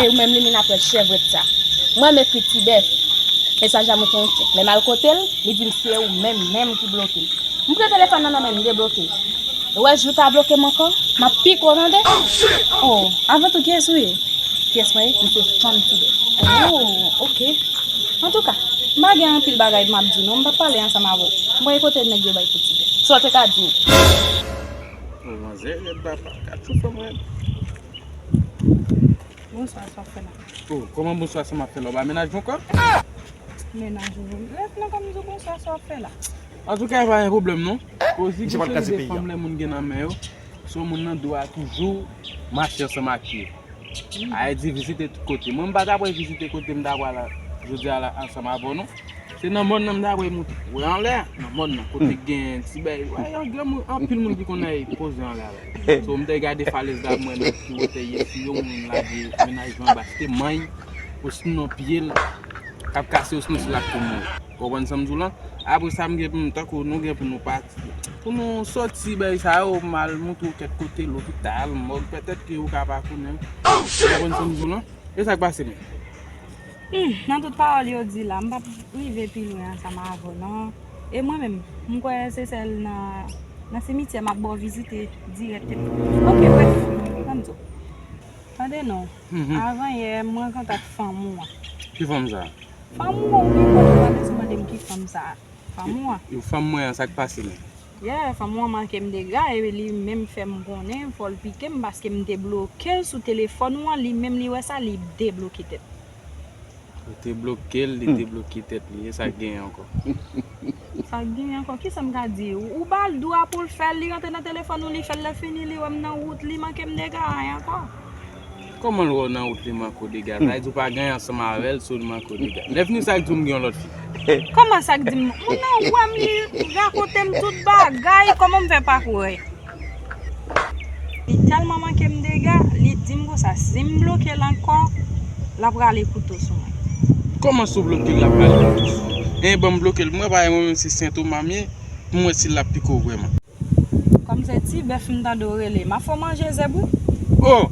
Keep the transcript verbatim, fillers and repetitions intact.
E ou menm limina pwèt chèvret sa. Mwen menm kri Ti Bèf. E sa janm ou se yon ti. Lè m al kote l, li di m se ou menm, menm ki bloke m. M pran telefòn nan nan men m, m debloke l. E w wè jou ta bloke m ankò, m ap pike w tande. Oh, avan tou, kiyès ou ye? Kiyès mwen ye? M se fanm Ti Bèf. Oh, ok. Antouka, m pa gen anpil bagay m ap di w non, m p ap pale ansanm avè w. M wè kote nèg yo bay pou Ti Bèf. Sa w te ka di m? Oh, manzè rèd papa, gad sou fanm rèd. Bonswa, sa w ap fè la? Oh, kòman bonswa sa m ap fè la? Ou pa mennaj mwen ankò? Mennaj ou. Lèf nan kòm di w bonswa, sa w ap fè la? Antouka, pa gen pwoblèm non. Pozi ki seri de fanm lè moun gen nan men yo. Se yon moun nan dwe toujou mache ansanm ak yo. Ay di vizite tout kote. Mwen m pa ta pral vizite kote m ta pral la, jodi a la ansanm avè w non. Se nan mòn nan m ta pral monte. Wè anlè a, nan mòn nan. Kote gen ti bay. Wè, yon granmoun, anpil moun ki konn ay poze anlè a la. So, m te gade falèz la, mwen nan ki wotè ye, si yon moun lage mennaj mwen anba, se te manyen, osinon pye l k ap kase, osinon se l ap tou mouri. Konprann sa m di w lan? Apre sa, m gen pou m, tankou nou gen pou nou pati, pou nou sòti bay sa yo, m al montre w kèk kote, lopital, mòg, petèt ke ou ka pa konnen. Konprann sa m di w lan? E sa k pase menm? Hmm, nan tout pawòl yo di la, m p ap rive pi lwen ansanm avè w non. E mwen menm, m kwè se sèl nan, nan simityè m ap ba w vizite dirèkteman. Ok, brèf, ann di w. Tande non, avan yè, m rankontre ak fanm ou an. Ki fanm sa? Fanm ou an, ou byen konnen, ou pa bezwen mande m ki fanm sa. Fanm ou an. Yo, fanm mwen an, sa k pase menm? Yeah, fanm ou an manke m dega, e li menm fè m konnen, fò l pike m, paske m te bloke l sou telefòn ou an, li menm li wè sa, li debloke tèt. Ou te bloke l, li debloke tèt li, e sa k genyen ankò? Sa k genyen ankò? Kisa m ka di? Ou, ou ba l dwa pou l fè l, li rantre nan telefòn ou, li fè l, lè fini, li wè m nan wout, li manke m dega, anyen ankò. Kòman l wè w nan wout li manke w dega? Sa vle di w pa gen ansanm avè l, so l manke w dega. Lè fini sa k di w m gen yon lòt fi. Kòman sa k di m? Moun nan wè m, li rakonte m tout bagay, kòman m fè pa kwè? Li tèlman manke m dega, li di m konsa, si m bloke l ankò, l ap rale kouto sou mwen. Kòman si w bloke l, l ap rale kouto sou mwen? Ebyen, ban m bloke l pou mwen, paske mwen menm se Sen Toma m ye, pou m wè si l ap pike w vrèman. Kòm se Ti Bèf m tande w rele, m ap fè w manje zèb wi. Oh!